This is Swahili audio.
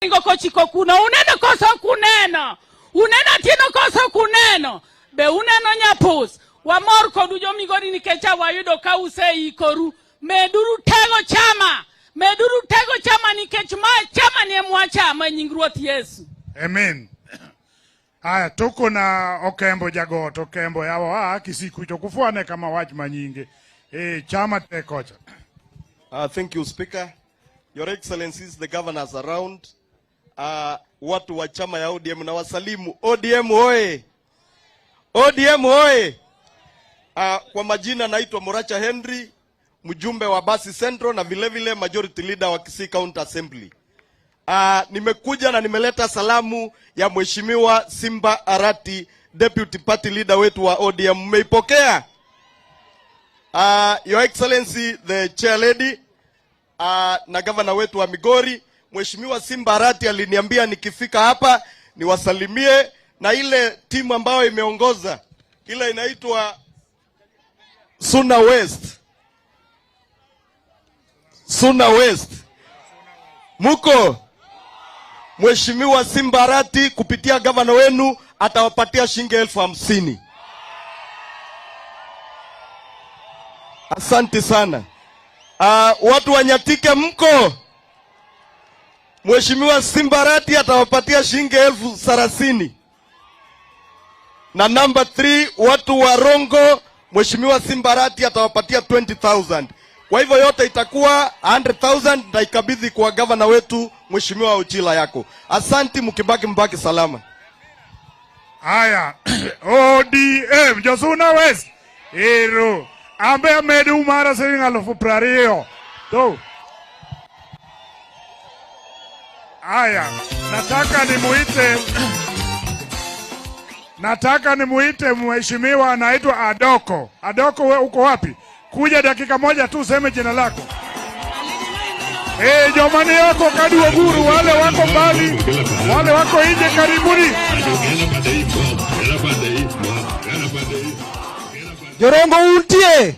Ringo kochiko kuno, uneno koso kuneno? Uneno Atieno koso kuneno? Be uneno Nyapus? Wamor kodu jo Migori nikech wayudo ka useikoru. Meduru tego chama, meduru tego chama nikech ma chama ni mwachama e nying Ruoth Yesu. Amen. Haya, tuko na Okembo Jagot, Okembo yawa Kisii kucho kufuane kama wach manyinge. Chama te kocha. Thank you, Speaker. Your Excellencies, the governors around, watu wa chama ya ODM na wasalimu. ODM oye! ODM oye! Kwa majina naitwa Moracha Henry, mjumbe wa Basi Central na vile vile majority leader wa Kisii County Assembly. Nimekuja na nimeleta salamu ya Mheshimiwa Simba Arati, deputy party leader wetu wa ODM. Mmeipokea? Your Excellency the chair lady, na gavana wetu wa Migori, Mheshimiwa Simba Arati aliniambia nikifika hapa niwasalimie, na ile timu ambayo imeongoza ile inaitwa Suna West. Suna West. Muko? Mheshimiwa Simba Arati kupitia gavana wenu atawapatia shilingi 50,000. Asante sana. Watu wa Nyatike mko? Mheshimiwa Simba Arati atawapatia shilingi 30,000. Na number 3, watu wa Rongo, Mheshimiwa Simba Arati atawapatia 20,000. Kwa hivyo yote itakuwa 100,000 na ikabidhi kwa gavana wetu Mheshimiwa Uchila yako. Asanti, mkibaki mbaki salama. Haya, ODM Josuna West. Ero. Ambe amedu mara siling 20,000. To. Haya, nataka nimuite mheshimiwa anaitwa Adoko. Adoko, we uko wapi? Kuja dakika moja tu useme jina lako. Jomani yako kadi Oguru, wale wako mbali, wale wako nje, karibuni. Jorongo untie.